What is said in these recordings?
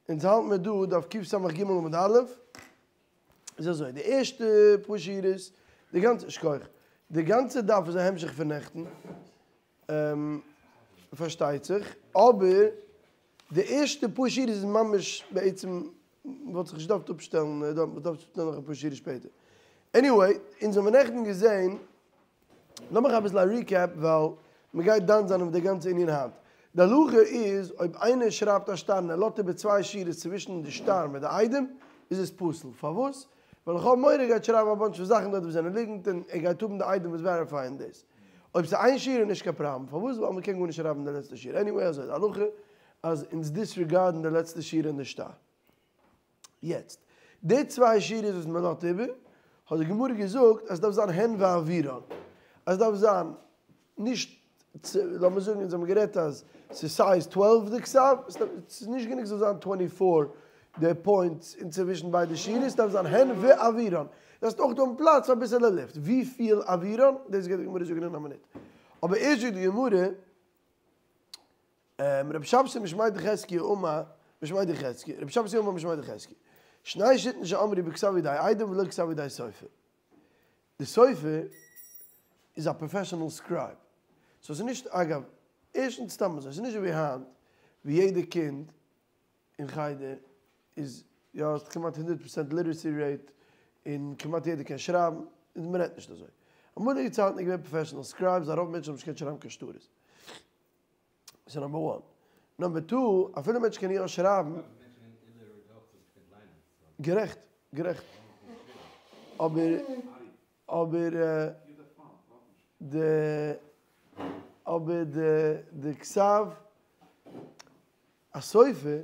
אונז האלט מיר דא דף קס"ג עמוד א', איז אזוי, די ערשטע פאר שורות, די גאנצע, שכוח, די גאנצע דף איז א המשך פון נעכטן, פארשטייט זיך, אבער די ערשטע פאר שורות איז ממש בעצם, מ'וואלט זיך נישט געדארפט אפשטעלן דארט, מ'וואלט געדארפט אפשטעלן נאך אפאר שורות שפעטער. עניוועי, אונז האבן נעכטן געזען לאמיך אביסל א ריקעפ ווייל מ'גייט דן זיין אויף די גאנצע ענין היינט. די הלכה איז אויב איינער שרייבט א שטר און ער לאזט איבער צוויי שורות צווישן די שטר מיט די עדים איז עס פסול. פארוואס? ווייל איך האב מורא ער גייט שרייבן א באנטש פון זאכן דארט וואס זענען ליגנט און ער גייט האבן די עדים וואס וועריפייען דאס. אויב ס'איז איין שורה איז נישט קיין פראבלעם. פארוואס? ווייל מ'קען גארנישט שרייבן די לעצטע שורה. עניוועי אזוי איז די הלכה אז אונז דיסריגארדן די לעצטע שורה אין די שטר. יעצט, די צוויי שורות וואס מען לאזט איבער, האט די גמרא געזאגט אז עס דארף זיין הן ואוירן, אז עס דארף זיין נישט, לאמיר זאגן אונז האבן גערעדט אז ס'איז סייז טוועלף די כתב, ס'איז נישט גענוג ס'זאל זיין טווענטי פאר די פוינטס אינצווישן ביידע שורות, ס'דארף זיין הן ואוירן, דארפסט אויך האבן פלאץ פאר אביסעלע לופט, וויפיל אוירן, דאס גייט די גמרא זאגן אין א מינוט, אבער ערשט זאגט די גמרא. רבי שבתי משמיה דחזקיה אמר משמיה דחזקיה, רבי שבתי אמר משמיה דחזקיה, שני שיטין שאמרו בכתב ידי עדים ולא כתב ידי סופר. די סופר איז א פראפעשענעל סקרייב. סאו ס'איז נישט, אגב, ערשטנס סתם אזוי, ס'איז נישט ווי היינט ווי יעדע קינד אין חדר איז יא האסט כמעט הונדערט פראצענט ליטערעסי רעיט און כמעט יעדער קען שרייבן, און מ'רעדט נישט אזוי. אמאליגע צייטן איז געווען פראפעשענעל סקרייבס, א רוב מענטשן האבן נישט געקענט שרייבן קיין שטרות. ס'איז נאמבער וואן. נאמבער טו, אפילו מענטש קען יא שרייבן. גערעכט, גערעכט. אבער, אבער די, אבער די, די כתב הסופר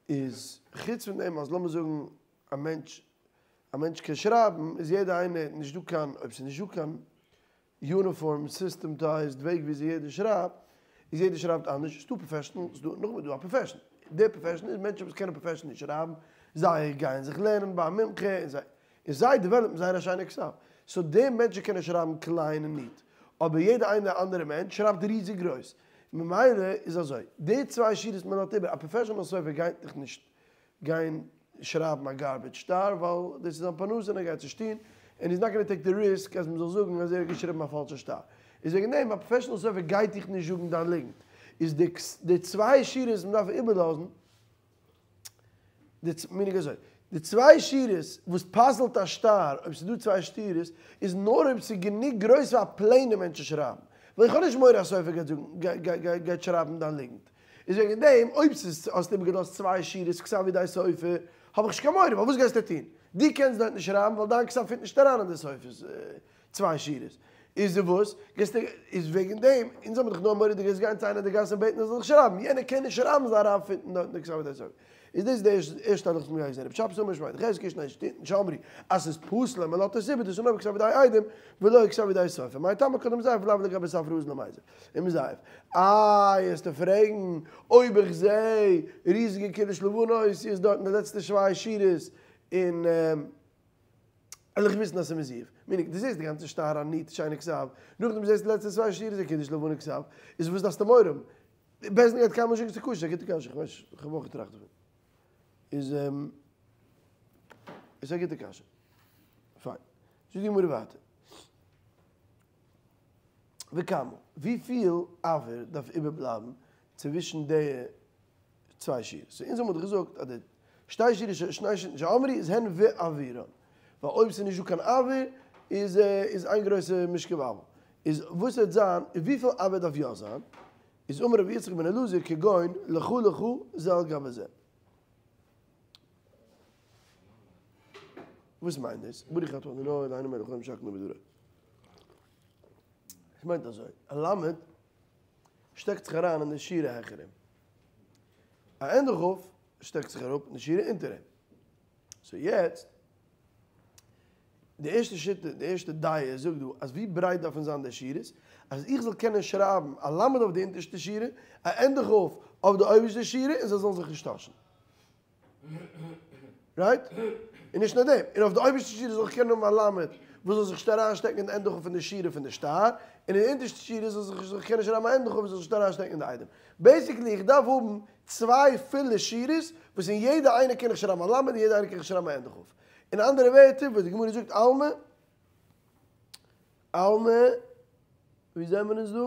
איז חוץ פון דעם אז לאמיר זאגן א מענטש, א מענטש קען שרייבן איז יעדער איינער, נישט דא קיין, אויב ס'איז נישט דא קיין יוניפארם סיסטעמטייזד וועג וויאזוי יעדער שרייבט, איז יעדער שרייבט אנדערש, ס'דא פראפעשענעל, ס'דא נאכדעם איז דא א פראפעשען, די פראפעשען איז מענטשן וואס קענען פראפעשענעלי שרייבן, זיי גייען זיך לערנען ביי א מומחה און זיי און זיי דעוועלאפן זייער א שיינע כתב, סאו די מענטשן קענען שרייבן קליין און ניט, אבער יעדע איינער אנדערע מענטש שרייבט ריזיג גרויס, ממילא איז אזוי, די צוויי שורות מען לאזט איבער, א פראפעשענעל סופר גייט דיך נישט גיין שרייבן א גארביטש שטר ווייל דאס איז זיין פרנסה און ער גייט עס נישט טון, און היז נאט גאנא טעיק די ריסק אז מען זאל זאגן אז ער האט געשריבן א פאלשע שטר. איז וועגן דעם א פראפעשענעל סופר גייט דיך נישט זאגן דיין ליגנט. איז די די צוויי שורות וואס מען דארף איבערלאזן, די מיינינג אזוי, די צוויי שורות וואס פסל'ט א שטר אויב ס'איז דא צוויי שורות איז נאר אויב ס'איז גענוג גרויס פאר א פלעינע מענטש צו שרייבן. ווייל איך האב נישט מורא א סופר גייט זאגן גייט שרייבן דיין ליגנט. איז וועגן דעם אויב ס'איז האסט איבערגעלאזט צוויי שורות כתב ידי סופר האב איך נישט קיין מורא ווייל וואס גייסטו טון? דו קענסט דארט נישט שרייבן ווייל דיין כתב פיט נישט אריין אין די סופר'ס צוויי שורות. איז די וואס גייסטו איז וועגן דעם אונז האבן דאך נאר מורא דו גייסט גיין צו איינער אין די גאס און בעטן ער זאל דיך שרייבן יענער קען נישט שרייבן זאל אריינפיטן דארט אין די כתב ידי סופר. איז דאס די ערשטע הלכה וואס מ'גייט זען רבי שבתי אמר משמיה דחזקיה שני שיטין שאמרו אז ס'איז פסול און מ'לאזט עס איבער דאס איז נאר בכתב ידי עדים ולא כתב ידי סופר מאי טעמא כל דמזייף לאו לגבי ספרא אזיל ומיזייף ומזייף. איי וועסטו פרעגן אויב איך זעה ריזיגע קידוש לבנה אותיות דארט אין די לעצטע צוויי שורות און וועל איך וויסן אז ס'איז מזויף. מיינינג, דו זעסט די גאנצע שטר א ניט שיינע כתב, נאכדעם זעסטו די לעצטע צוויי שורות א קידוש לבנה כתב, איז וואס דארפסטו מורא האבן? בית דין גייט קיינמאל נישט זאגן ס'איז כשר, א גוטע קשיא, כ'ווייס נישט, כ'האב אויך געטראכט דערפון. איז איז א גוטע קשיא. פיין. זאגט די גמרא ווייטער. וכמה, וויפיל אויר דארף איבערבלייבן צווישן די צוויי שורות? סאו אונז האבן דאך געזאגט אז די שתי שורות שני שיטין שאמרו איז הן ואוירן. ווייל אויב ס'איז נישט דא קיין אויר איז איז איין גרויסע משכב אבל. איז וואס וועט זיין וויפיל אויר דארף יא זיין? איז אמר רבי יצחק בן אלעזר כגון לך לך זה על גבי זה. וואס מיינט דאס? ברוך אתה אדוני אלהינו מלך העולם שהכל נהיה בדברו. עס מיינט אזוי, א למד שטעקט זיך אריין אין די שורה העכער אים. א ענדע כ' שטעקט זיך אראפ אין די שורה אונטער אים. סאו יעצט, די ערשטע שיטה, די ערשטע דעה זאגט דא אז ווי ברייט דארפן זיין די שורות, אז איך זאל קענען שרייבן א למד אויף די אונטערשטע שורה, א ענדע כ' אויף די אויבערשטע שורה און זיי זאלן זיך נישט טאטשן. רייט? און נישט נאר דעם, און אויף די אויבערשטע שורה זאל איך קענען האבן א למד וואס זאל זיך נישט אריינשטעקן אין די ענדע כ' פון די שורה פון די שטר, און אין די אונטערשטע שורה זאל זיך זאל איך קענען שרייבן א ענדע כ' וואס זאל זיך נישט אריינשטעקן אין די עדים. בעיסיקלי איך דארף האבן. צוויי פולע שורות וואס אין יעדע איינע קען איך שרייבן א למד און יעדע איינע קען איך שרייבן א ענדע כף. אין אנדערע ווערטער וואס די גמרא זאגט אלמא, אלמא, ווי זעמער אונז דא?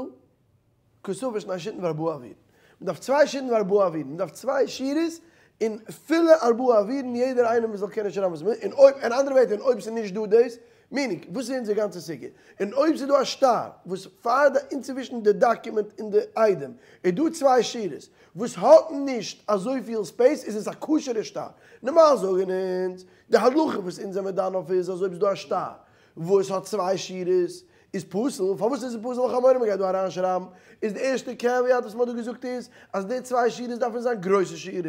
קסבר שני שיטין וארבעה אוירין. מען דארף צוויי שיטין וארבעה אוירין. מען דארף צוויי שורות און פולע ארבעה אוירין יעדער איינער מען זאל קענען שרייבן וואס מען וויל. און אויב, אין אנדערע ווערטער, און אויב ס'איז נישט דא דאס, meaning, וואס איז אונזער גאנצע סוגיא? און אויב ס'איז דא א שטר וואס פאר די אינצווישן די document און די עדים איז דא צוויי שורות וואס האט נישט אזויפיל space איז עס א כשר'ע שטר. נארמאל זאגן אונז, די הלכה וואס אונז זעמיר דן אויף איז אז אויב ס'איז דא א שטר וואס האט צוויי שורות איז פסול, פארוואס איז עס פסול? איך האב מורא מ'גייט דא אריינשרייבן, איז די ערשטע caveat וואס מ'האט דא געזאגט איז אז די צוויי שורות דארפן זיין גרויסע שורות,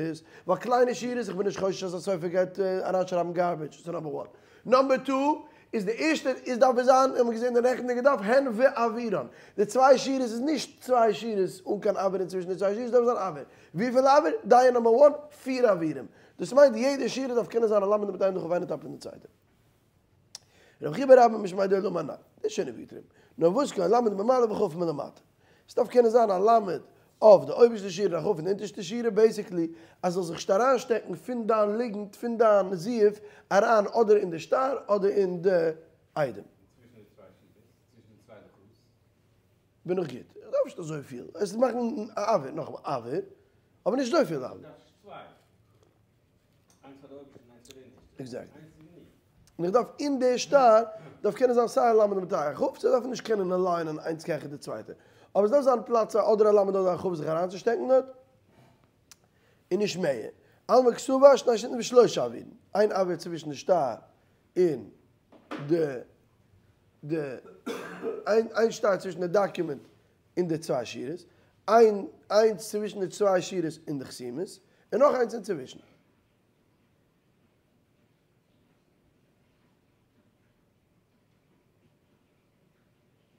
ווייל קליינע שורות איך בין נישט חושש אז א סופר גייט אריינשרייבן garbage, סאו number one. Number two, איז די ערשטע איז דארף עס זיין, האבן מיר געזען די נעכטנדיגע דף, הן ואווירן. די צוויי שורות איז נישט צוויי שורות אן קיין אויר אינצווישן די צוויי שורות דארף זיין אויר. וויפיל אויר? דיעה number one, פיר אווירים. דאס מיינט יעדע שורה דארף קענען זיין א למד מיט איין דכף איינע טאפ פון די צווייטע. רב חייא בר אבא משמיה דעולא אמר ניין, דאס איז שוין איבערגעטריבן. נאר וואס כגון למד מלמעלה וכף מלמטה. עס דארף קענען זיין א למד אויף די אויבערשטע שורה און א כף אין די אונטערשטע שורה, basically אז זאל זיך נישט אריינשטעקן פון דיין ליגנט, פון דיין זיוף, אריין אדער אין די שטר אדער אין די עדים. צווישן די צוויי שורות, צווישן די צוויי דקות. בין איך גוט? איך דארף נישט אזויפיל, עס איז מאכן א אויר, נאכאמאל אויר, אבער נישט אזויפיל אויר. דו דארפסט נישט צוויי. איינס פאר די אויבערשטע און איינס פאר די אונטערשטע. Exactly. איינס איז גענוג. און איך דארף אין די שטר דארף קענען זיין סיי א למד מיט א כף, זיי דארפן נישט קענען align ען איינס קעכער די צווייטע, אבער עס דארף זיין פלאץ אדער א למד אדער א כף זיך אריינצושטעקן דארט, און נישט מער. אלמא קסבר שני שיטין ושלושה אוירין, איין אויר צווישן די שטר און די די איין שטר צווישן די document און די צוויי שורות, איין איינס צווישן די צוויי שורות און די חתימות, און נאך איינס אינצווישן.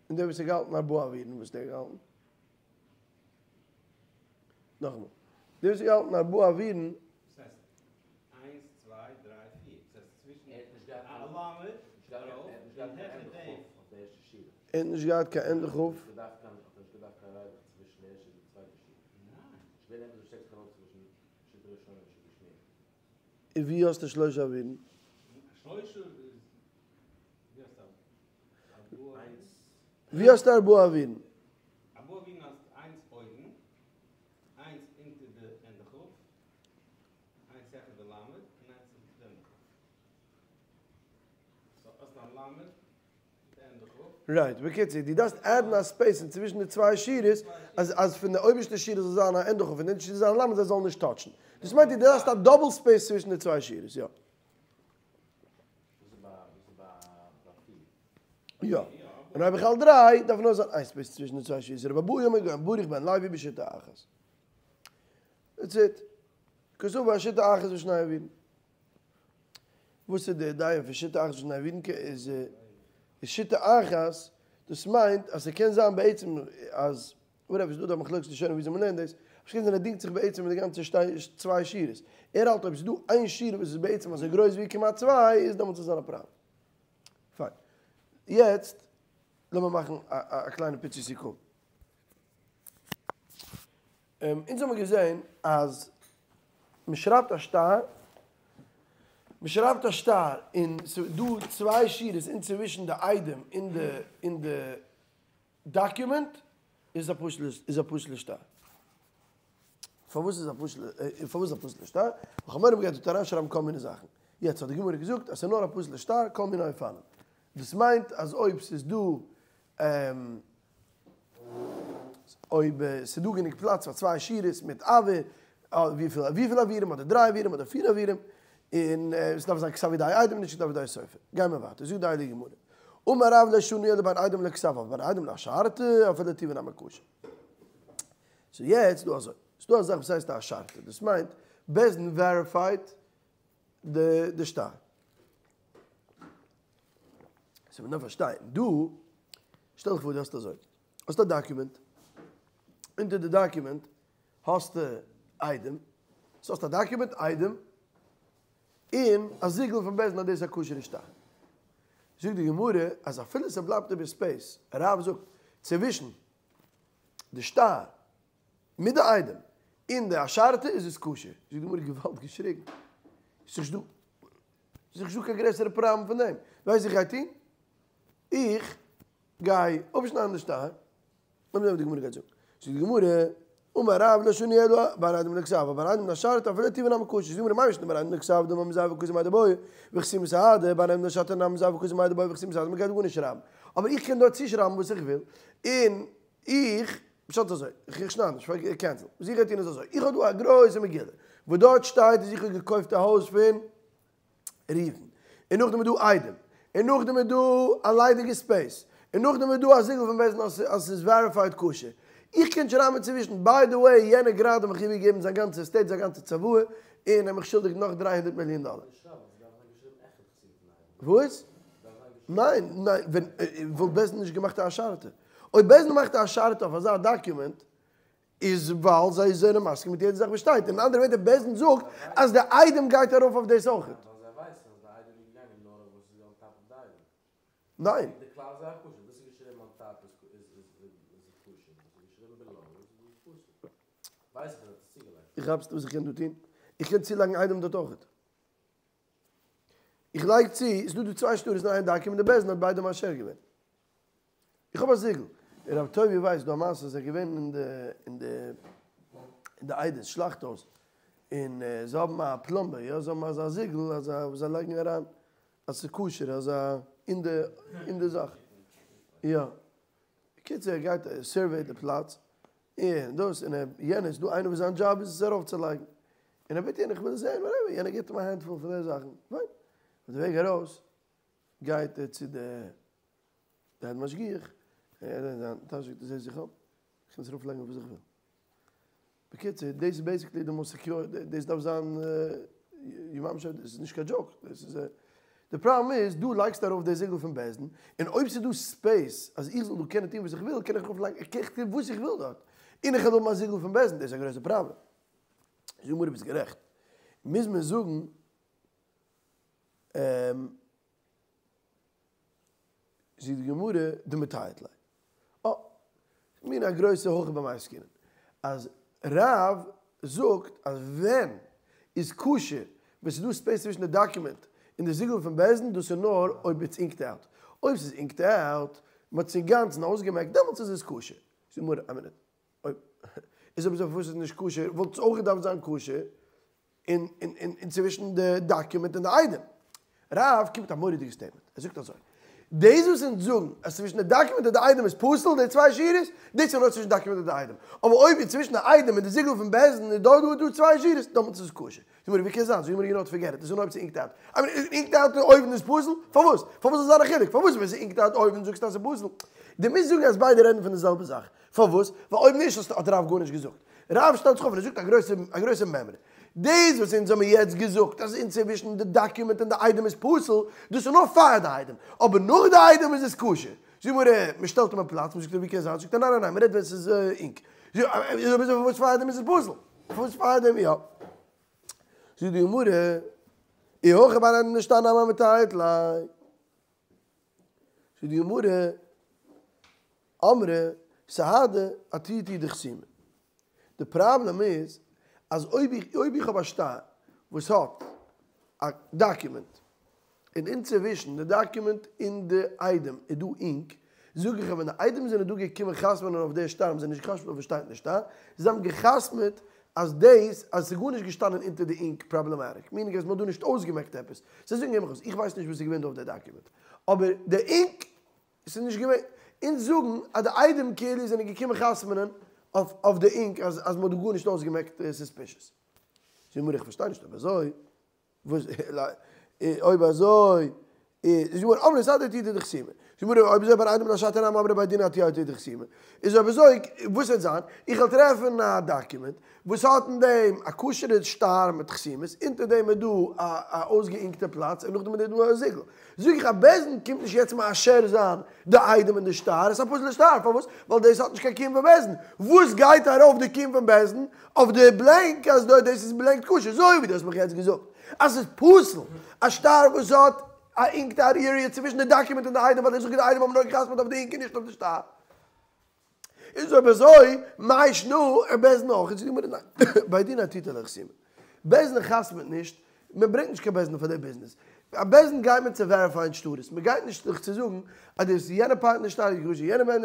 און דער וואס האט געהאלטן ארבעה אוירין, וואס האט ער געהאלטן? נאכאמאל. דער וואס האט געהאלטן ארבעה אוירין. דאס הייסט, איינס, צוויי, דריי, פיר. דאס הייסט צווישן א למד ארויף און העכער דעם. ער האט נישט געהאט קיין ענדע כף. און ווי האסטו שלושה אוירין? ווי האסטו ארבעה אוירין? Right, בקיצור, דו דארפסט add ן א space אינצווישן די צוויי שורות, אז אז פון די אויבערשטע שורה זאל זיין א ענדע כף און די אונטערשטע זאל זיין א למד זיי זאלן נישט touch ן. דאס מיינט דו דארפסט א double space צווישן די צוויי שורות, יא. יא. און אויב איך האלט דריי, דארף נאר זיין איין space צווישן די צוויי שורות. רבי אבהו אומר גאון ברוך בן לוי בשיטה אחת. That's it. קסבר שיטה אחת ושני אוירין. וואס איז די דיעה פון שיטה אחת ושני אוירין? איז שיטה אחת, דאס מיינט אז ס'קען זיין בעצם אז, whatever, ס'איז דא דא מחלוקת ראשונים וויאזוי מ'לערנט דאס, אבער ס'קען זיין ער דינגט זיך בעצם מיט די גאנצע צוויי שורות. ער האלט אויב ס'איז דא איין שורה וואס איז בעצם אזוי גרויס ווי כמעט צוויי, איז דעמאלטס איז עס א פראבלעם. פיין. יעצט לאמיר מאכן א קליינע פיצי סיכום. אונז האבן געזען אז מען שרייבט א שטר, מען שרייבט א שטר און ס'איז דא צוויי שורות אינצווישן די עדים און די און די document, איז א פסול'ע איז א פסול'ע שטר. פארוואס איז א פסול'ע פארוואס איז א פסול'ע שטר? ווייל חמורים גייט דארט אריינשרייבן כל מיני זאכן. יעצט האט די גמרא געזאגט אז ס'איז נאר א פסול'ע שטר כל מיני אופנים. דאס מיינט אז אויב ס'איז דא אויב ס'איז דא גענוג פלאץ פאר צוויי שורות מיט אויר, וויפיל וויפיל אוירים אדער דריי אוירים אדער פיר אוירים, און עס דארף זיין כתב ידי עדים נישט כתב ידי סופר. גייען מיר ווייטער, זאגט די הייליגע גמרא, אמר רב לא שנו אלא בין עדים לכתב אבל בין עדים לאשרתא אפילו טובא נמי כשר. So יעצט דא אזוי, ס'דא א זאך וואס הייסט א אשרתא, דאס מיינט בית דין verified די שטר. So מ'דארף פארשטיין, דא, שטעל דיך פאר דו האסט אזוי, האסט א document, אונטער די document האסטו עדים, so האסט א document, עדים, און א זיגל פון בית דין אז דאס איז א כשר'ע שטר. זאגט די גמרא אז אפילו ס'בלייבט איבער space, רב זאגט, צווישן די שטר מיט די עדים. און די אשרתא איז עס כשר. זאגט די גמרא געוואלד געשריגן. ס'איז נישט דא ס'איז נישט דא קיין גרעסערע פראבלעם פון דעם. ווייסט וואס איך גיי טון? איך גיי אפשניידן די שטר. לאמיר זען וואס די גמרא גייט זאגן. זאגט די גמרא, אמר רב לא שנו אלא בין עדים לכתב, אבל בין עדים לאשרתא אפילו טובא נמי כשר. זאגט די גמרא מאי שנא בין עדים לכתב דאמר מזייפא וכתב מאי דבעי, וחתימה סהדי, בין עדים לאשרתא נמי מזייפא וכתב מאי דבעי וחתימה סהדי, מ'גייט גארנישט שרייבן. אבער איך קען דארט צושרייבן וואס איך וויל, און איך, פשט אזוי, איך שנייד נישט, קענסל. וואס איך גיי טון איז אזוי, איך האב דא א גרויסע מגילה, וואס דארט שטייט אז איך האב געקויפט א הויז פון ראובן, און נאכדעם איז דא עדים, און נאכדעם איז דא א ליידיגע space, און נאכדעם איז דא א זיגל פון בית דין אז ס'איז verified כשר. איך קען שרייבן צווישן, by the way, יענער גראדע האט מיך איבערגעגעבן זיין גאנצע estate, זיין גאנצע צוואה, און ער האט מיך שולדיג נאך 300 מיליאן דאלער. וואס? ניין, ניין, ווען וואלט בית דין נישט געמאכט א אשרתא. אויב בית דין מאכט א אשרתא אויף אזא document, איז ווייל זיי זענען מסכים מיט יעדע זאך וואס שטייט. אין אנדערע ווערטער, בית דין זאגט אז די עדים גייט ארויף אויף דאס אויכעט. ניין. איך כאפסט וואס איך קען דא טון? איך קען צולייגן עדים דארט אויכעט. איך לייג צו, ס'איז דא דא צוויי שטרות אין איין document, די בית דין האט ביידע מאשר געווען. איך האב א זיגל. רב טובי' ווייס דא א מעשה אז ער איז געווען אין די אין די אין די עדות שלאכט הויז, און זיי האבן א plumber, יא, זיי האבן אזא זיגל אזא וואס זיי לייגן אריין אז ס'איז כשר, אזא אין די אין די זאך. יא. בקיצור ער גייט ער survey ט די פלאץ, און דאס און ער יענער איז דא איינער וואס זיין דזשאב איז עס ארויפצולייגן, און ער בעט יענער איך וויל עס זען whatever, יענער גיבט אים א handful פון די זאכן, פיין. אויף די וועג ארויס גייט ער צו די די משגיח, ער אין זיין טאש זאגט ער זע זיך אפ, איך קען עס ארויפלייגן אויף וואס איך וויל. בקיצור, דאס איז basically די most secure, דאס דארף זיין ימ ש, דאס איז נישט קיין joke, דאס איז די פראבלעם איז, דו לייגסט ארויף די זיגל פון בית דין, און אויב ס'איז דא space אז איך זאל דא קענען טון וואס איך וויל, קען איך ארויף לייגן, איך קען טון וואס איך וויל דארט, און איך וועל האבן א זיגל פון בית דין, דאס איז א גרויסע פראבלעם. זאג מיר ביסט גערעכט. מוז מען זאגן. זאגט די גמרא דמתיית ליה. אה, מין א גרויסע הכא במאי עסקינן. אז רב זאגט אז ווען איז כשר ווען ס'איז דא space צווישן די document און די זיגל פון בית דין, דאס איז נאר אויב it's inked out. אויב ס'איז inked out, מ'האט עס אינגאנצן אויסגעמעקט, דעמאלטס איז עס כשר. זאגט די גמרא, א מינוט, אויב איז אויב אזוי פארוואס איז נישט כשר, וואלט עס אויך געדארפט זיין כשר אין צווישן די document און די עדים. רב קומט א מורא'דיגע statement, ער זאגט אזוי, דאס וואס אונז זאגן אז צווישן די document און די עדים איז פסול די צוויי שורות, דאס איז נאר צווישן document און די עדים, אבער אויב איז צווישן די עדים און די זיגל פון בית דין איז דא דא דא צוויי שורות, דעמאלטס איז עס כשר. זאג מיר ווי קען זיין? זאג מיר you know what forget it, דאס איז נאר אויב ס'איז inked out. I mean inked out אויבן איז פסול? פארוואס? פארוואס זאל זיין א חילוק? פארוואס ווען ס'איז inked out אויבן זאגסטו אז ס'איז פסול? דו מוזט זאגן אז ביידע רעדן פון די זעלבע זאך. פארוואס? ווייל אויב נישט האט רב גארנישט געזאגט. רב שטעלט זיך אויף און ער זאגט א גרויסע א גרויסע מימרא. דאס וואס אונז האבן יעצט געזאגט אז אינצווישן די document און די עדים איז פסול, דאס איז נאר פאר די עדים, אבער נאך די עדים איז עס כשר. זאג מיר, מען שטעלט אים אין פלאץ, מען זאגט אים ווי קען זיין, זאגט ער ניין ניין ניין, מען רעדט ווען ס'איז ink. זאג מיר, פארוואס פאר דעם איז עס פסול? פארוואס פאר דעם יא? זאגט די גמרא, אי הכי בין עדים לשטר נמי מתיית ליה. זאגט די גמרא, אמרי סהדי אתיותי דחתימי. די פראבלעם איז אז אויב איך אויב איך האב א שטר וואס האט א document און אינצווישן די document און די עדים איז דא ink, זאג איך אז ווען די עדים זענען דא געקומען חתמ'נען אויף די שטר האבן זיי נישט געחתמ'ט אויף וואס שטייט אין די שטר, זיי האבן געחתמ'ט אז דאס אז עס איז גארנישט געשטאנען אונטער די ink problematic, meaning אז מען האט דא נישט אויסגעמעקט עפעס. זיי זאגן געב מיך אויס, איך ווייס נישט וואס איז געווען דא אויף די document, אבער די ink עס איז נישט געווען, אונז זאגן אז די עדים כאילו זענען געקומען חתמ'נען אויף אויף די ink אז אז מען האט דא גארנישט אויסגעמעקט suspicious. זאג מיר איך פארשטיי נישט אויב אזוי וואס אויב אזוי איז זאג מיר אמרי סהדי אתיותי דחתימי. זאג מיר אויב אזוי בין עדים לאשרתא נמי אמרי בי דינא אתיותי דחתימי. איז אויב אזוי וואס וועט זיין? איך וועל טרעפן א document וואס האט אין דעם א כשר'ע שטר מיט חתימות, אונטער דעם איז דא א א אויסגעאינקטע פלאץ און נאכדעם איז דא א זיגל. זאג איך אז בית דין קומט נישט יעצט מאשר זיין די עדים און די שטר, עס איז א פסול'ע שטר, פארוואס? ווייל דאס האט נישט קיין קיום פון בית דין. וואס גייט ארויף די קיום פון בית דין? אויף די blank אז דאס איז blank כשר, אזוי ווי דו האסט מיך יעצט געזאגט אז ס'איז פסול א שטר וואס האט א inked out area צווישן די document און די עדים, ווייל איך זאג די עדים האבן נאר געחתמ'ט אויף די ink און נישט אויף די שטר. איז אויב אזוי מאי שנא בית דין אויך? זאגט די גמרא ניין, בי דינא אתיותי לאחתומי, בית דין חתמ'ט נישט, מען ברענגט נישט קיין בית דין פאר די ביזנעס, א בית דין גייט מען צו וועריפייען שטרות, מען גייט נישט זיך צו זאגן אז דאס יענע פארט נישט שטארק גרוש יענע מענ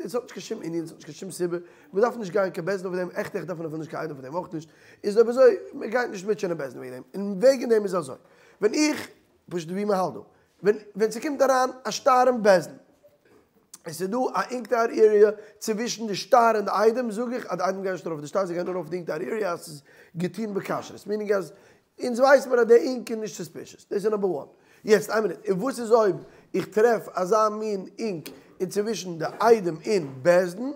עס האט נישט קיין שום ענין, עס האט נישט קיין שום סיבה, מען דארף נישט גיין קיין בית דין אויף דעם, עכט עכט דארף מען אפילו נישט קיין עדים פאר דעם אויך נישט, איז אויב אזוי מען גייט נישט מוטשענען בית דין וועגן דעם, און וועגן דעם איז אזוי, ווען איך, פשוט ווי מען האלט דא, ווען ווען ס'קומט אריין א שטר אין בית דין, און ס'איז דא א אינקד אוט עיריע צווישן די שטר און די עדים, זאג איך אז די עדים גייען נישט ארויף אויף די שטר, זיי גייען נאר ארויף די אינקד אוט עיריע אז ס'איז געטון בכשרות, מיענינג אז אונז ווייס מיר אז די אינק איז נישט סוספישעס, דאס איז נאמבער וואן. יעצט איין מינוט, און וואס איז אויב איך טרעף אזא מין אינק אינצווישן די עדים און בית דין,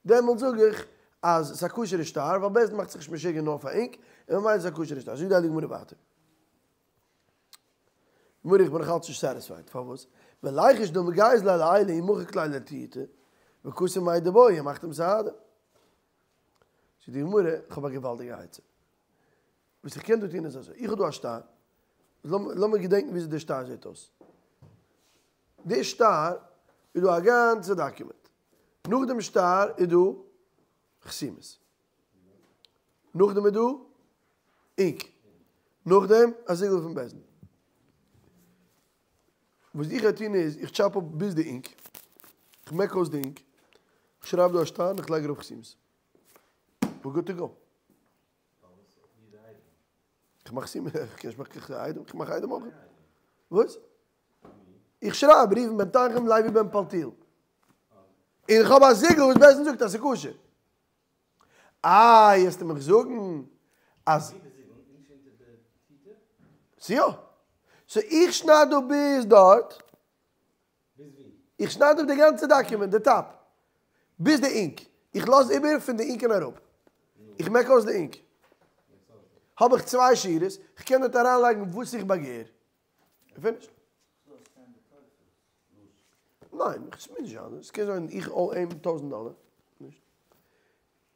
דעמאלט זאג איך אז ס'איז א כשר'ע שטר, ווייל בית דין מאכט זיך נישט משוגע נאר פאר אינק, און ממילא איז עס א כשר'ע שטר. זאגט די הייליגע גמרא ווייטער. גמרא איך בין נאכאלץ נישט סעטיספייד, פארוואס? וליחוש דילמא גייז ליה לעילא ומחק ליה לתיוטי, וכתב מאי דבעי, ער מאכט אים סהדי. זאגט די גמרא, איך האב א געוואלדיגע עצה. וואס איך קען דא טון איז אזוי, איך האב דא א שטר, לאמיר געדענקן וויאזוי דער שטר זעט אויס. די שטר איז דא א גאנצע דאקומענט, נאך דעם שטר איז דא חתימות, נאכדעם איז דא אינק, נאכדעם א זיגל פון בית דין. וואס איך גיי טון איז, איך טשאפ אפ ביז די אינק, איך מעק אויס די אינק, איך שרייב דא א שטר און איך לייג ארויף חתימות. We're good to go. איך מאך חתימות, איך קען נישט מאכן קיין עדים, איך מאך עדים אויך. וואס? איך שרייב ראובן בן תנחום לוי בן פלטיאל. און איך האב א זיגל וואס בית דין זאגט אז ס'איז כשר. איי, וועסטו מיך זאגן אז. ס'יא. סאו איך שנייד דא ביז דארט. איך שנייד אפ די גאנצע דאקומענט, די טאפ, ביז די אינק. איך לאז איבער פון די אינק און אראפ. איך מעק אויס די אינק. האב איך צוויי שורות, איך קען דארט אריינלייגן וואס איך באגער. און פינישט. ניין, איך מוז נישט אנדערש. עס קען זיין איך אוי אים טויזנט דאלער. נישט.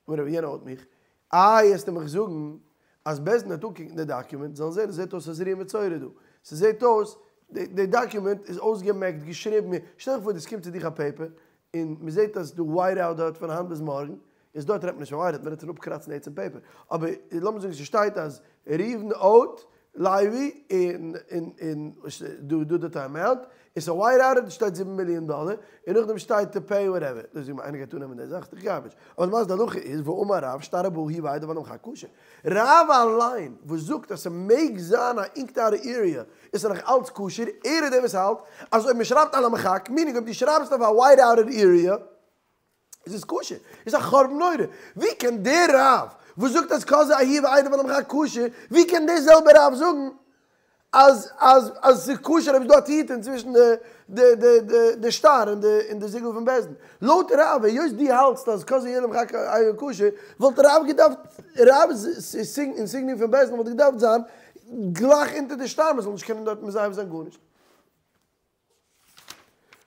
אבער יענער האט מיך. איי וועסטו מיך זאגן אז בית דין וועט אנקוקן די דאקומענט זאלן זען עס זעט אויס אז ראיה מצורע דא. ס'זעט אויס די דאקומענט איז אויסגעמעקט געשריבן שטעל דיך פאר דאס קומט צו דיך א פעיפער און מ'זעט אז ס'דא ווייט אוט דארט פון היינט ביז מארגן איז דארט רעדט מען נישט פון ווייט אוט מ'רעדט פון אפקראצן די עצם פעיפער אבער לאמיר זאגן ס'שטייט אז ראובן אוט לוי און און און דא דא די אמאונט און ס'איז ווייט אוט שטייט זיבן מיליאן דאלער און נאכדעם שטייט טו פעי וואטעווער דאס איז איינער גייט אננעמען די זאך ס'דאך גארביטש אבער למעשה די הלכה איז ואמר רב שטר הבא הוא ועדיו על המחק כשר רב אליין וואס זאגט אז ס'מעג זיין א אינקד אוט עיריע איז ס'נאך אלץ כשר ער איז דער וואס האלט אז אויב מ'שרייבט על המחק מינינג אויב דו שרייבסט אויף א ווייט אוטעד עיריע איז עס כשר? איז א חורבן נורא! ווי קען דער רב וואס זאגט אז כזה הוא ועדיו על המחק כשר, ווי קען דער זעלבער רב זאגן אז אז אז ס'איז כשר אויב איז דא א טיוטא אינצווישן די די די די די שטר און די און די זיגל פון בית דין? לויט רב היות דו האלטסט אז כזה הוא על המחק כשר, וואלט רב געדארפט רב'ס אינסיגניע פון בית דין וואלט געדארפט זיין גלייך אונטער די שטר מ'זאל נישט קענען דארט מזייף זיין גארנישט.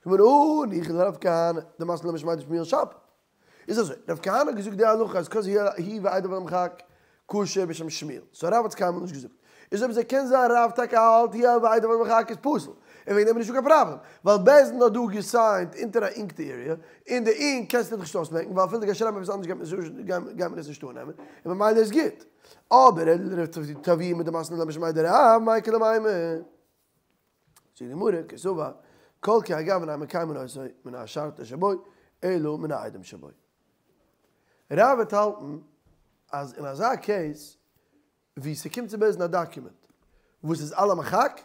הניחא לרב כהנא, דמתני לה משמיה דשמואל שפיר. איז אזוי, רב כהנא האט געזאגט די הלכה אז כזה הוא ועדיו על המחק כשר בשם שמואל. סאו רב האט עס קיינמאל נישט געזאגט. איז אויב אזוי קען זיין רב טאקע האלט הוא ועדיו על המחק איז פסול. און וועגן דעם איז נישטא קיין פראבלעם. ווייל בית דין האט דא געסיינט אונטער א אינקד עיריע, און די אינק קענסטו דאך נישט אויסמעקן ווייל אפילו דו גייסט שרייבן עפעס אנדערש גייט מען עס נישט אננעמען, און ממילא איז גוט. אבער ר' טביומי דמתני לה משמיה דרב מאי איכא למימר. זאגט די גמרא, קסבר, כל כהאי גוונא אין מקיימין אותו מן האשרתא שבו, אלא מן העדים שבו. רב וועט האלטן אז אין אזא קעיס ווי ס'קומט צו בית דין א דאקומענט וואס איז על המחק,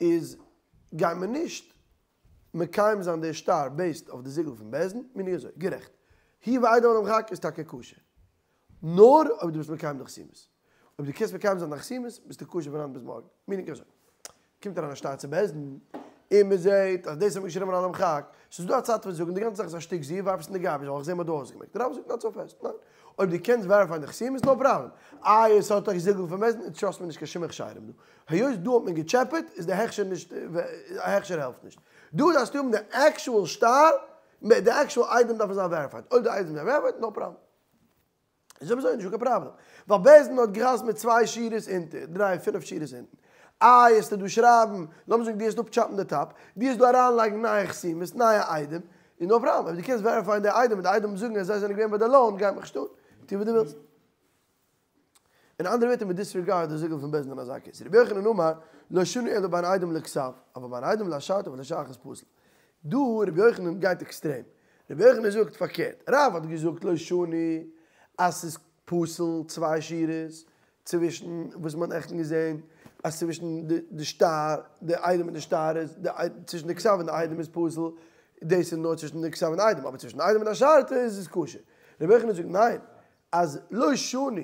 איז גייט מען נישט מקיים זיין די שטר בעיסד אויף די זיגל פון בית דין, מינינג אזוי, גערעכט, הוא ועדיו על המחק איז טאקע כשר, נאר אויב דו ביסט מקיים די חתימות. אויב דו קענסט מקיים זיין די חתימות, ביסטו כשר פון היינט ביז מארגן. מינינג אזוי. קומט אריין א שטר צו בית דין, און מען זעט אז דאס האט מען געשריבן על המחק. ס'איז דא א צד פון זאגן די גאנצע זאך איז א שטיק זיוף, ווארף עס אין די גארבידזש, ווייל איך זע מ'האט דא אויסגעמעקט. דער רב זאגט נאט סאו פעסט. ניין. אויב דו קענסט וועריפייען די חתימות, נאו פראבלעם. איי עס האט א זיגל פון בית דין, טראסט מיר נישט קיין שום הכשרים דא. היות דא האט מען געטשעפעט, איז די הכשר נישט, א הכשר העלפט נישט. דא דארפסטו האבן די עקשועל שטר, די עקשועל עדים דארפן זיין וועריפייד. אויב די עדים זענען וועריפייד, נאו פראבלעם. איז אויב אזוי נישטא קיין פראבלעם, ווייל בית דין האט געחתמ'ט מיט צוויי שורות אונטער, דריי, פינף שורות אונטן. איי עסטו דא שרייבן, לאמיר זאגן דו העסט אפטשאפן די טאפ, דו העסט דא אריינלייגן נייע חתימות, נייע עדים, איז נאו פראבלעם, אויב דו קענסט וועריפייען די עדים און די עדים זאגן אז זיי זענען געווען ביי די לאון גייט מיך נישט אן, טו וואס דו ווילסט. אין אנדערע ווערטער מען דיסריגארד די זיגל פון בית דין אין אזא קעיס. רבי יוחנן אמר, לא שנו אלא בין עדים לכתב, אבל בין עדים לשרתא ולשטר אחת פסול. דא רבי יוחנן גייט עקסטרעם. רבי יוחנן זאגט פארקערט, רב האט געזאגט לא שנו אז ס'איז פסול צוויי שורות צווישן וואס מ'האט נעכטן געזען אז צווישן די שטר, די עדים און די שטר איז, צווישן די כתב און די עדים איז פסול, דאס איז נאר צווישן די כתב און די עדים, אבער צווישן די עדים און די שרתא איז עס כשר. רבי יוחנן זאגט ניין, אז לא שנו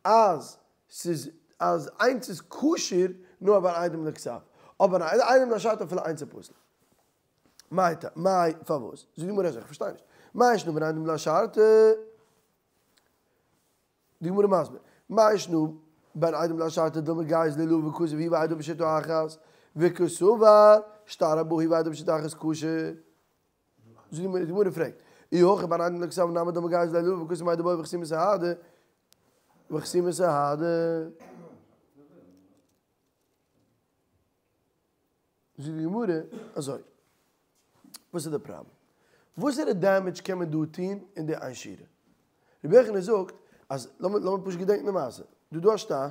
אז ס'איז אז איינס איז כשר נאר בין עדים לכתב, אבער בין עדים לשרתא אפילו איינס איז פסול. מאי טעמא, מאי פארוואס? זאגט די גמרא אזוי, איך פארשטיי נישט, מאי שנא בין עדים לשרתא? די גמרא מסביר, מאי שנא בין עדים לשרתא דילמא גייז ליה עילאה וכתב הוא ועדיו בשיטה אחת, וקסבר שטר הבא הוא ועדיו בשיטה אחת כשר. זאגט די גמרא פרעגט, אי הכי בין עדים לכתב נמי דילמא גייז ליה עילאה וכתב מאי דבעי וחתימות אהדי וחתימות אהדי. זאגט די גמרא אזוי, וואס איז די פראבלעם? וואסערע damage קען מען דא טון אין די איין שורה? רבי יוחנן זאגט אז, לאמיר לאמיר פשוט געדענקן די מעשה, דא דא א שטר,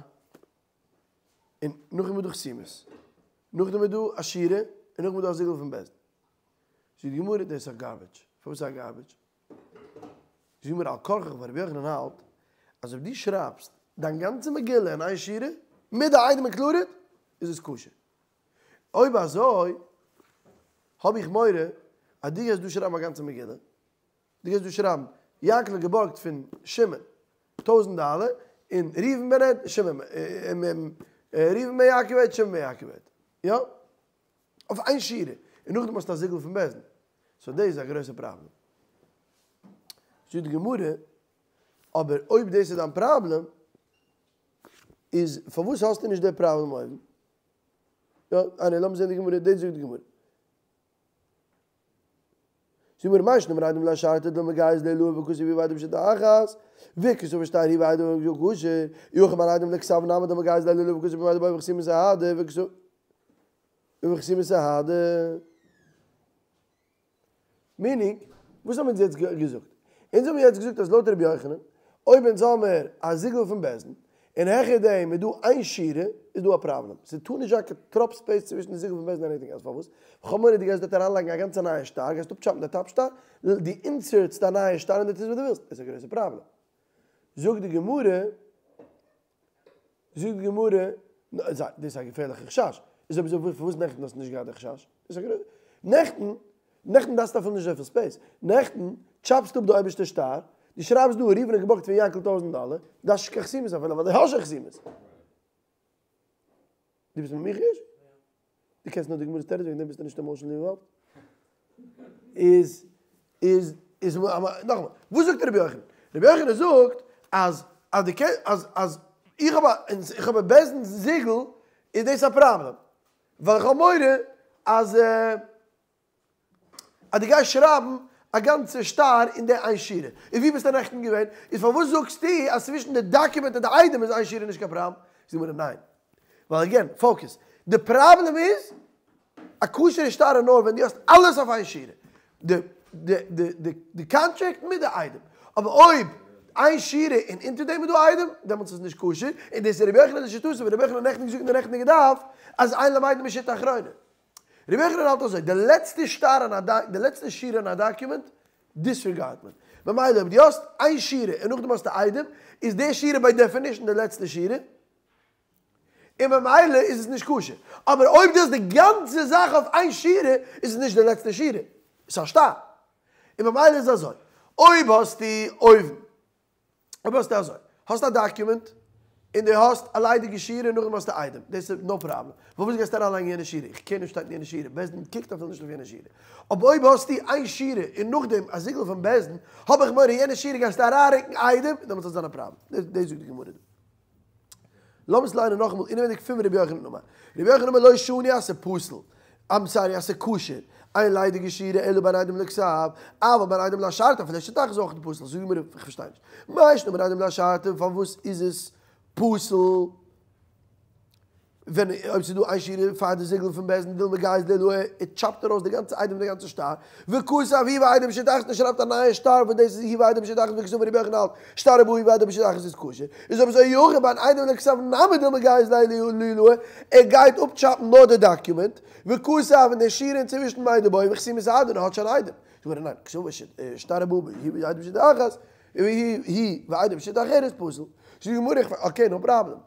און נאכדעם איז דא חתימות, נאכדעם איז דא א שורה, און נאכדעם איז דא א זיגל פון בית דין. זאגט די גמרא, דאס איז א garbage. פארוואס איז א garbage? זאגט די גמרא, על כרחך ווייל רבי יוחנן האלט אז אויב דו שרייבסט דיין גאנצע מגילה אין איין שורה, מיט די עדים included, איז עס כשר. אויב אזוי האב איך מורא אז דו גייסט דא שרייבן א גאנצע מגילה, דו גייסט דא שרייבן יענקל האט געבארגט פון שמעון טויזנט דאלער און ראובן בן עד שמעון ראובן בן יעקב עד שמעון בן יעקב עד, יא? אויף איין שורה, און נאכדעם האסטו א זיגל פון בית דין, so דאס איז א גרויסע פראבלעם. זאגט די גמרא, אבער אויב דאס איז דיין פראבלעם, איז פארוואס האסטו נישט די פראבלעם אויבן? יא, איינער, לאמיר זען די גמרא, דאס זאגט די גמרא. זאגט די גמרא, מאי שנא בין עדים לשרתא דילמא גייז ליה עילאה וכתב הוא ועדיו בשיטה אחת, וקסבר שטר הוא ועדיו כשר, אי הכי בין עדים לכתב נמי דילמא גייז ליה עילאה וכתב מאי דבעי וחתימות אהדי וחתימות אהדי. Meaning, וואס האבן אונז יעצט געזאגט? אונז האבן יעצט געזאגט אז לויט רבי יוחנן, אויב אונז האמער א זיגל פון בית דין, און העכער דעם איז דא איין שורה, איז דא א פראבלעם. ס'טאר נישט זיין קיין טראפ space צווישן די זיגל פון בית דין און anything else. פארוואס? כ'האב מורא דו גייסט דארט אריינלייגן א גאנצע נייע שטר, גייסט אפטשאפן די top שטר, דו insert סט א נייע שטר און דו טוסט וואס דו ווילסט. דאס איז א גרויסע פראבלעם. זאגט די גמרא. זאגט די גמרא, דאס איז א געפערליכע חשש, איז אויב אזוי פארוואס נעכטן האסטו נישט געהאט די חשש? דאס איז א גרויסע, נעכטן, נעכטן דארפסטו אפילו נישט אזויפיל space, נעכטן טשאפסטו אפ די אויבערשטע שטר, דו שרייבסט דא ראובן האט געבארגט פון יענקל טויזנט דאלער, דארפסט נישט קיין חתימות אפילו ווייל דו האסט שוין חתימות. דו ביסט מיט מיך נישט? דו קענסט נאר די גמרא'ס תירוץ וועגן דעם ביסטו נישט emotionally involved. איז איז איז נאכאמאל, וואס זאגט רבי יוחנן? רבי יוחנן זאגט אז אז די קען אז אז איך האב א איך האב א בית דין זיגל איז דאס א פראבלעם ווייל איך האב מורא אז אז דו גייסט שרייבן א גאנצע שטר אין די איין שורה, און ווי ביסטו נעכטן געווען? איז פארוואס זאגסטו אז צווישן די דאקומענט און די עדים איז איין שורה נישט קיין פראבלעם? זאגט די גמרא ניין, ווייל again, focus, די פראבלעם איז א כשר'ע שטר איז נאר ווען דו האסט אלעס אויף איין שורה, די די די די די קאנטראקט מיט די עדים, אבער אויב איין שורה און אונטער דעם איז דא עדים, דעמאלטס איז עס נישט כשר, און דאס איז רבי יוחנן לשיטתו, ווי רבי יוחנן האט נעכטן געזאגט אין די נעכטיגע דף אז אין למדין משיטה אחרונה. רבי יוחנן האלט אזוי, די לעצטע שטר אין א דאק, די לעצטע שורה אין א דאקומענט, disregard מען. ממילא אויב דו האסט איין שורה און נאכדעם האסטו עדים, איז די שורה by definition די לעצטע שורה, און ממילא איז עס נישט כשר. אבער אויב דו האסט די גאנצע זאך אויף איין שורה, איז עס נישט די לעצטע שורה, עס איז א שטר. און ממילא איז אזוי, אויב האסטו אויבן אויב האסטו אזוי, האסט א דאקומענט, און דו האסט א ליידיגע שורה און נאכדעם האסטו עדים, דאס איז no problem. פארוואס גייסטו אריינלייגן יענע שורה? איך קען נישט שטייט אין יענע שורה, בית דין קוקט אפילו נישט אויף יענע שורה. אבער אויב האסטו איין שורה און נאכדעם א זיגל פון בית דין, האב איך מורא יענע שורה גייסטו אריינרוקן עדים, און דעמאלטס וועט זיין א פראבלעם. דאס זאגט די גמרא דא. לאמיר עס ליינען נאכאמאל אינעווייניג פון רבי יוחנן אמר. רבי יוחנן אמר לא שנו אז ס'פסול. I'm sorry אז ס'כשר. איין ליידיגע שורה אלא בין עדים לכתב, אבל בין עדים לשרתא אפילו שיטה אחת איז אויך פסול. זאגט די גמרא, איך פארשטיי נישט. מאי שנא בין עדים לשרתא פארוואס איז עס פסול? ווען אויב ס'איז דא איין שורה פאר די זיגל פון בית דין דילמא גייז לעילאי, ער טשאפט ארויס די גאנצע עדים די גאנצע שטר, וכתב הוא ועדים בשיטה אחת און שרייבט א נייע שטר וואס דאס איז הוא ועדים בשיטה אחת וקסבר רבי יוחנן האלט שטר הבא הוא ועדים בשיטה אחת איז כשר, איז אויב אזוי אי הכי בין עדים לכתב נמי דילמא גייז לעילאי, ער גייט אפטשאפן נאר די דאקיומענט, וכתב און די שורה אינצווישן מאי דבעי וחתימת אהדריה האט שוין עדים. זאגט ער ניין, קסבר שטר הבא הוא ועדים בשיטה אחת, הוא ועדים בשיטה אחרת פסול. זאגט די גמרא אקעי נאו פראבלעם.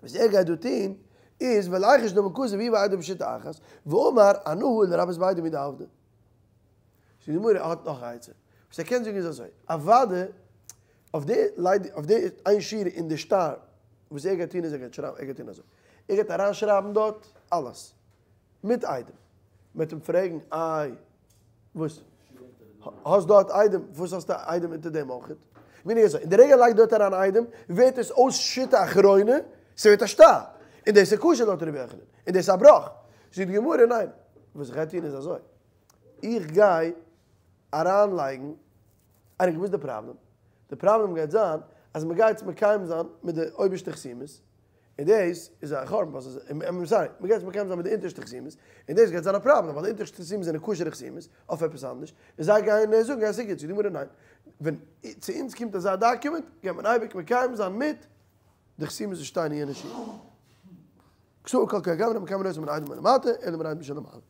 וואס ער גייט דא טוהן איז וליחוש דילמא כתב הוא ועדים בשיטה אחת, ואמר אנא הא לרבות בעדים הוא דעבדי. זאגט די גמרא ער האט נאך א עצה. וואס ער קען זאגן איז אזוי, אוואדע אויף די ליידיג אויף די איין שורה אין די שטר וואס ער גייט טוהן איז ער גייט שרייבן ער גייט טוהן אזוי, ער גייט אריינשרייבן דארט אלעס מיט עדים, מ'וועט אים פרעגן איי וואס? האסט דארט עדים? וואס האסטו עדים אונטער דעם אויכעט? מיינט אזוי, אין די רגע לייגט דארט אריין עדים, ווערט עס אויס שיטה אחרונה, ס'ווערט א שטר, און דאס איז כשר לויט רבי יוחנן, און דאס איז א בראך. זאגט די גמרא, ניין, וואס איך גיי טון איז אזוי, איך גיי אריינלייגן, איי וואס איז די פראבלעם? די פראבלעם גייט זיין אז מ'גייט עס מקיים זיין מיט די אויבערשטע חתימות, און דאס איז א חורבן ווייל ס'איז, איים סארי, מ'גייט עס מקיים זיין מיט די אונטערשטע חתימות, און דאס גייט זיין א פראבלעם ווייל די אונטערשטע חתימות זענען כשר'ע חתימות אויף עפעס אנדערש, און זיי גייען זאגן אז ס'איז גוט, זאגט די גמרא ניין, ווען צו אונז קומט אזא דאקומענט גייט מען אייביג מקיים זיין מיט די חתימות וואס שטייען אין יענע שורה. קסבר כל כהאי גוונא אין מקיימין אותו מן העדים מלמטה אלא מן העדים שלמעלה.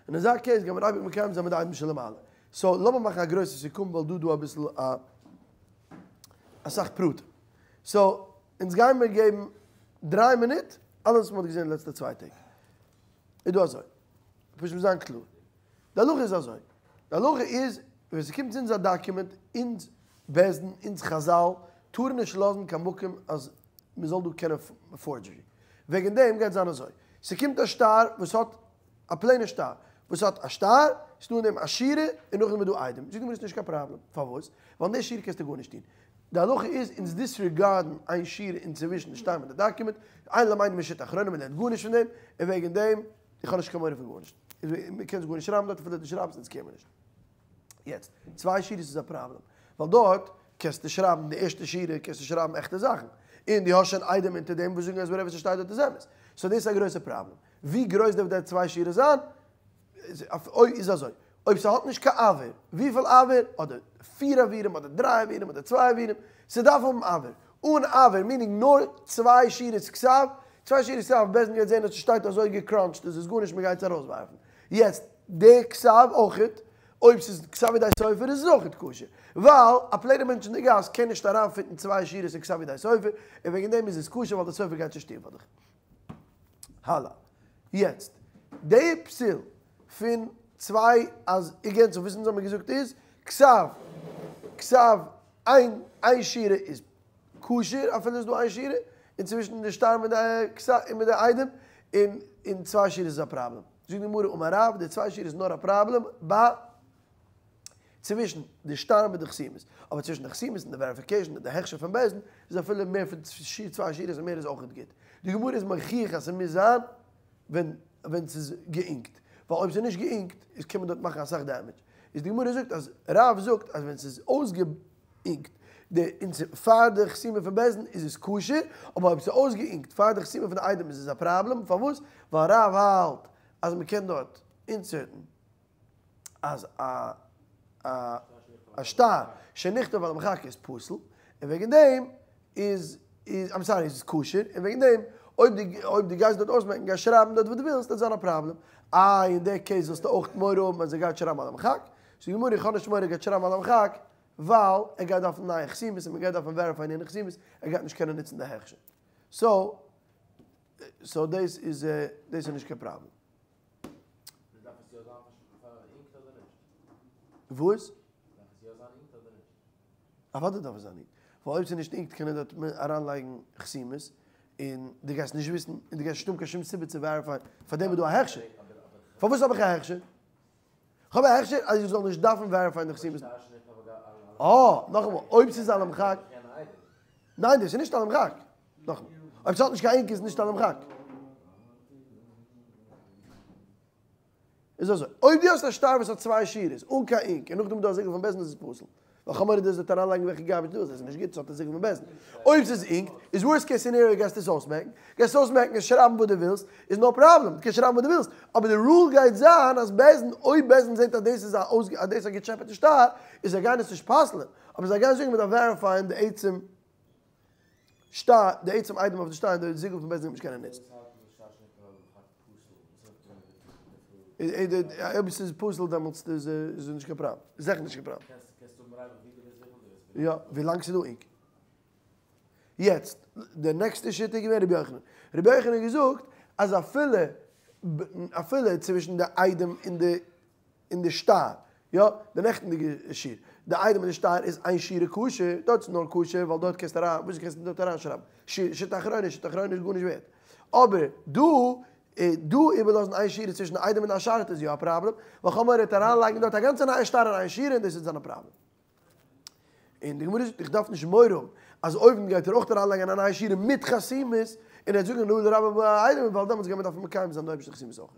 אין אזא קעיס גייט מען אייביג מקיים זיין מיט די עדים שלמעלה. סאו לאמיר מאכן א גרויסע סיכום ווייל דא דא אביסל א אסאך פרטים. סאו אונז גייען מיר געבן דריי מינוט אלעס וואס מ'האט געזען די לעצטע צוויי טעג. איז דא אזוי, פשוט מוז זיין קלאר. די הלכה איז אזוי, די הלכה איז ווען ס'קומט צו אונז א דאקומענט, אונז בית דין, אונז חזל, טארן נישט לאזן קיין מקום אז מ'זאל דא קענען פארדזשערי. וועגן דעם גייט זיין אזוי, ס'קומט א שטר וואס האט, א פלעינע שטר, וואס האט א שטר, ס'דא אין דעם א שורה, און נאכדעם איז דא עדים. זאגט די גמרא ס'נישט קיין פראבלעם. פארוואס? ווייל אין די שורה קענסטו גארנישט טון. די הלכה איז אונז דיסריגארדן איין שורה אינצווישן די שטר מיט די דאקומענט, אין למדין משיטה אחרונה מען לערנט גארנישט פון דעם, און וועגן דעם, איך האב נישט קיין מורא פון גארנישט. מען קען גארנישט שרייבן דארט אפילו דו שרייבסט אונז קעיר מיר נישט. יעצט, צוויי שורות איז א פראבלעם, ווייל דארט קענסטו שרייבן די ערשטע שורה קענסטו שרייבן עכטע זאכן, און דו האסט שוין עדים אונטער דעם וואס זאגן אז וואטעווער ס'שטייט דארט איז אמת. סאו דאס איז א גרויסע פראבלעם. ווי גרויס דארף די צוויי שורות זיין? איז אזוי, אויב ס'האט נישט קיין אויר, וויפיל אויר, אדער פיר אווירים, אדער דריי אווירים, אדער צוויי אווירים, ס'דארף האבן אויר. אן אויר, מיענינג נאר צוויי שורות כתב, צוויי שורות כתב, בית דין גייט זען אז ס'שטייט אזוי געקראנטשט, עס איז גארנישט מ'גייט עס ארויסווארפן. יעצט, די כתב אויכעט, אויב ס'איז כתב ידי סופר איז עס אויכעט כשר, ווייל א פלעינע מענטש אין די גאס קען נישט אריינפיטן צוויי שורות אין כתב ידי סופר, און וועגן דעם איז עס כשר ווייל די סופר גייט נישט טון פאר דיך. הלאה. יעצט, די פסול פון צוויי אז אגענצן וואס אונז האמיר געזאגט איז, כתב, כתב איין איין שורה איז כשר אפילו איז דא איין שורה אינצווישן די שטר מיט די כתב און מיט די עדים, און און צוויי שורות איז א פראבלעם. זאגט די גמרא אמר רב, די צוויי שורות איז נאר א פראבלעם ביי צווישן די שטר מיט די חתימות, אבער צווישן די חתימות און די וועריפיקעישן און די הכשר פון בית דין איז אפילו מער פון צוויי שורות און מער איז אויכעט גוט. די גמרא איז מוכיח אז ס'מוז זיין ווען ווען ס'איז געאינקט, ווייל אויב ס'איז נישט געאינקט איז קען מען דארט מאכן אסאך דעמעדזש. איז די גמרא זאגט אז רב זאגט אז ווען ס'איז אויסגעאינקט די און פאר די חתימה פון בית דין איז עס כשר, אבער אויב ס'איז אויסגעאינקט פאר די חתימה פון די עדים איז עס א פראבלעם, פארוואס? ווייל רב האלט אז מ'קען דארט אינסערטן אז א א שטר שנכתב על המחק איז פסול, און וועגן דעם איז איז איים סארי איז כשר, און וועגן דעם אויב דו אויב דו גייסט דארט אויסמעקן גייסט שרייבן דארט וואס דו ווילסט וועט זיין א פראבלעם. איי אין די קעיס זאלסטו אויך מורא האבן אז ער גייט שרייבן על המחק? זאגט די גמרא איך האב נישט מורא ער גייט שרייבן על המחק ווייל ער גייט דארפן נייע חתימות און מען גייט דארפן וועריפייען יענע חתימות, ער גייט נישט קענען נוצן די הכשר. סאו סאו דאס איז דאס איז נישט קיין פראבלעם. דארף עס יא זיין פאראינקט אדער נישט? וואס? דארף עס יא זיין אינקט אדער נישט? אוודאי דארף עס זיין אינקט, ווייל אויב ס'איז נישט אינקט קען ער דארט אריינלייגן חתימות, און דו גייסט נישט וויסן, און דו גייסט נישט האבן קיין שום סיבה צו וועריפייען, פארדעם איז דא א הכשר. פארוואס האב איך א הכשר? כ'האב א הכשר אז איך זאל נישט דארפן וועריפייען די חתימות. אה, נאכאמאל, אויב ס'איז על המחק. ניין, דאס איז נישט על המחק. נאכאמאל, אויב ס'האט נישט קיין אינק איז נישט על המחק. איז אזוי, אויב דו האסט א שטר וואס האט צוויי שורות, אן קיין אינק, און נאכדעם איז דא א זיגל פון בית דין איז עס פסול. ווייל כ'האב מורא דאס וועט אריינלייגן וועלכע garbage דו ווילסט, עס איז נישט גוט, ס'האט א זיגל פון בית דין. אויב ס'איז inked, איז worst case scenario גייסטו עס אויסמעקן, גייסט אויסמעקן און שרייבן וואס דו ווילסט, איז no problem, דו קענסט שרייבן וואס דו ווילסט, אבער די rule גייט זיין אז בית דין, אויב בית דין זעט אז דאס איז א אויס אז דאס איז א געטשעפעטע שטר, איז זיי גייען עס נישט פסל'ען, אבער זיי גייען זאגן מ'דארף verify ען די עצם שטר, די עצם עדים אויף די שטר און די זיגל פון בית דין וועט מען נישט קענען נוצן. אויב עס איז פסול דעמאלטס איז עס נישט קיין פראבלעם, זיכער נישט קיין פראבלעם. יא, ווילאנג ס'איז דא ink. יעצט, די next ע שיטה איז געווען רבי יוחנן. רבי יוחנן האט געזאגט אז אפילו אפילו צווישן די עדים און די און די שטר, יא, די נעכטנדיגע שיעור, די עדים און די שטר איז איין שורה כשר, דארט איז נאר כשר ווייל דארט קענסטו אריין, וואס קענסטו דארט אריינשרייבן? שיטה אחרונה, שיטה אחרונה איז גארנישט ווערט. אבער דא, דא איבערלאזן איין שורה צווישן די עדים און די השארת איז יא א פראבלעם, ווייל כ'האב מורא ער וועט אריינלייגן דארט א גאנצע נייע שטר אין איין שורה און דאס וועט זיין א פראבלעם. און די גמרא זאגט איך דארף נישט מורא האבן אז אויבן גייט ער אויך אריינלייגן א נייע שורה מיט חתימות, און ער וועט זאגן הודאה לרבה בעדים ווייל דעמאלטס גייט מען דארפן מקיים זיין די אויבערשטע חתימות אויך.